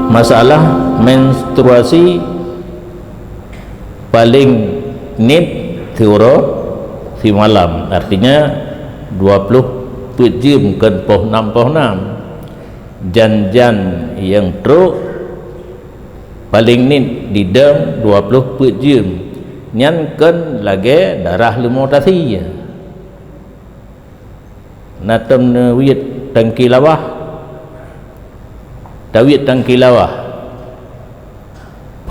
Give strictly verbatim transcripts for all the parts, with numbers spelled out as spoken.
Masalah menstruasi paléng niet siuroe simalam, artinya dua ploh peuet jeuem, kon poh nam, poh nam. Jan-jan nyang trok paléng niet didong dua ploh peuet jeuem, nyan kon lagée darah leumo tasie. Na tom neuwiet tangki lawah, tawiet tangki lawah,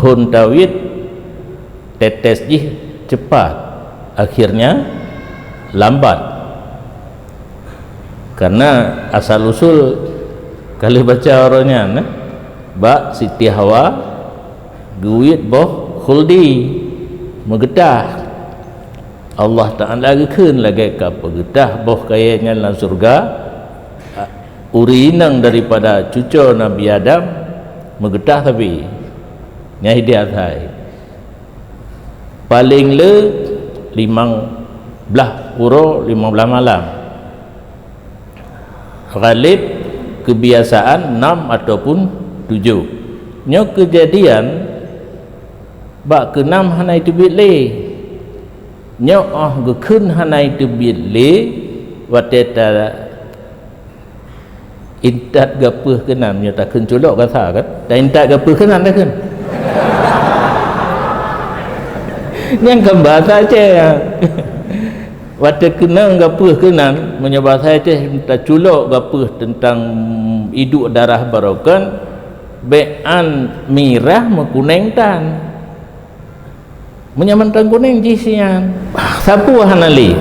phon tawiet, tetes jih cepat, akhirnya lambat. Karena asal usul, kalau baca orang nyan, eh, bak Siti Hawa geuwiet boh khuldi, meugeutah. Allah Ta'ala geukheun lagée ka peugeudah boh kayée nyan lam syeuruga, ureuëng inong daripada cucoe Nabi Adam meugeutah sabe. Nyan hidéh asai. Paléng le limong blaih uroe, limong blaih malam. Ghalib keubiasaan nam ataupun tujoh. Nyoe keujadian bak keunam hana jiteubiet lé. Nyoe óh geukheun hana jiteubiet lé, watée ta intat gapeuh keunan, nyoe takheun culok gata kan? Ta intat gapeuh keunan takheun. Nyan kan bahasa Aceh. Watée keunong gapeuh keunan, meunyoe bahasa Aceh taculok gapeuh teuntang iduek darah baroe kon, bék an mirah meukuneng tan. Meunyoe mantong kuneng jih sian, sapeue hana lé.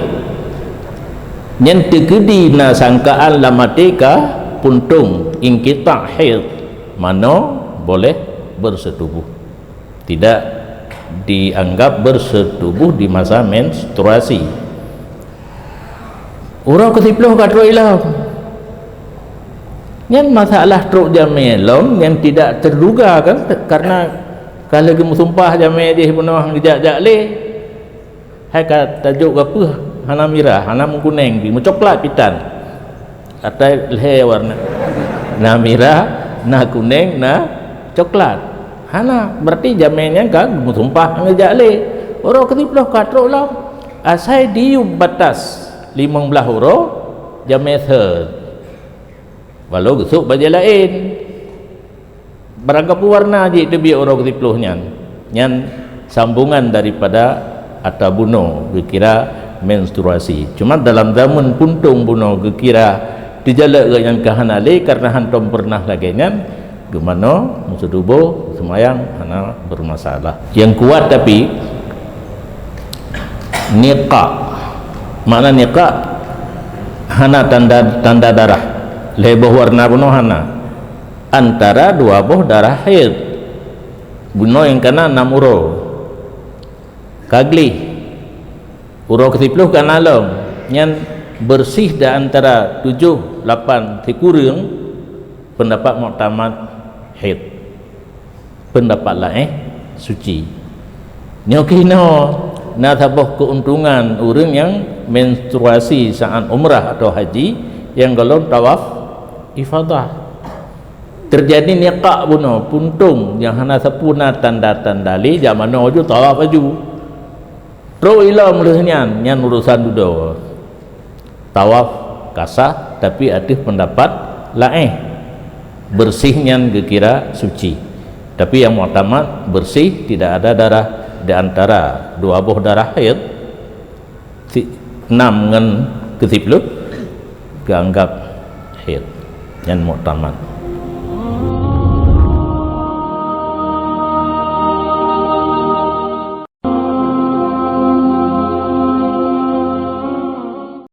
Nyan teukeudi na sangkaan lam até ka puntông, inqita' haid, manoe boleh bersetubuh. Tidak dianggap bersetubuh di masa menstruasi. Uroe keusiploh ka trok ilom. Nyan masalah trok jamé lom nyang tidak terduga kan, karena ka lheueh geumeusumpah jamé jih bunoe han geujak-jak lé. Hai ka tajok gapeuh, hana mirah, hana meukuneng pih, meucoklat pih tan. Atai lhée warna. Na mirah, na kuneng, na coklat. Hana, berarti jamé nyan ka geumeusumpah han geujak lé. Uroe keusiploh ka trok lom. Asai diyueb batas limong blaih uroe, jamé seuet. Walau geusôk bajée laén. Barang kapeue warna jih teubiet uroe keusiploh nyan. Nyan sambongan daripada atra bunoe geukira menstruasi. Cuma dalam zaman puntông bunoe geukira teujalak geuh nyan ka hana lé, karena hantom pernah lagée nyan. Geumanoe, meuseutubôh, seumayang hana bermasalah. Nyang kuat tapi niqa'. Makna niqa', hana tanda, tanda darah. Lhée boh warna bunoe hana. Antara dua boh darah haid. Bunoe nyang kana nam uroe. Ka gleh. Uroe keusiploh kana lom. Nyan bersih di antara tujoh, lapan, sikureueng. Pendapat muktamad haid, pendapat laén suci. Nyoe keunoe na saboh keuntungan ureuëng nyang menstruasi saat umrah atau haji nyang gohlom tawaf ifadah. Terjadi niqa' bunoe, puntông nyang hana sapeue na tanda-tanda lé, jak manoe aju tawaf aju. Trok ilom lheueh nyan, nyan urusan dudoe. Tawaf ka sah, tapi ateueh pendapat laén, bersih nyan geukira suci. Tapi nyang muktamad bersih, tidak ada darah di antara dua boh darah haid, si-, nam ngon keusiploh, geuanggap haid. Nyan muktamad.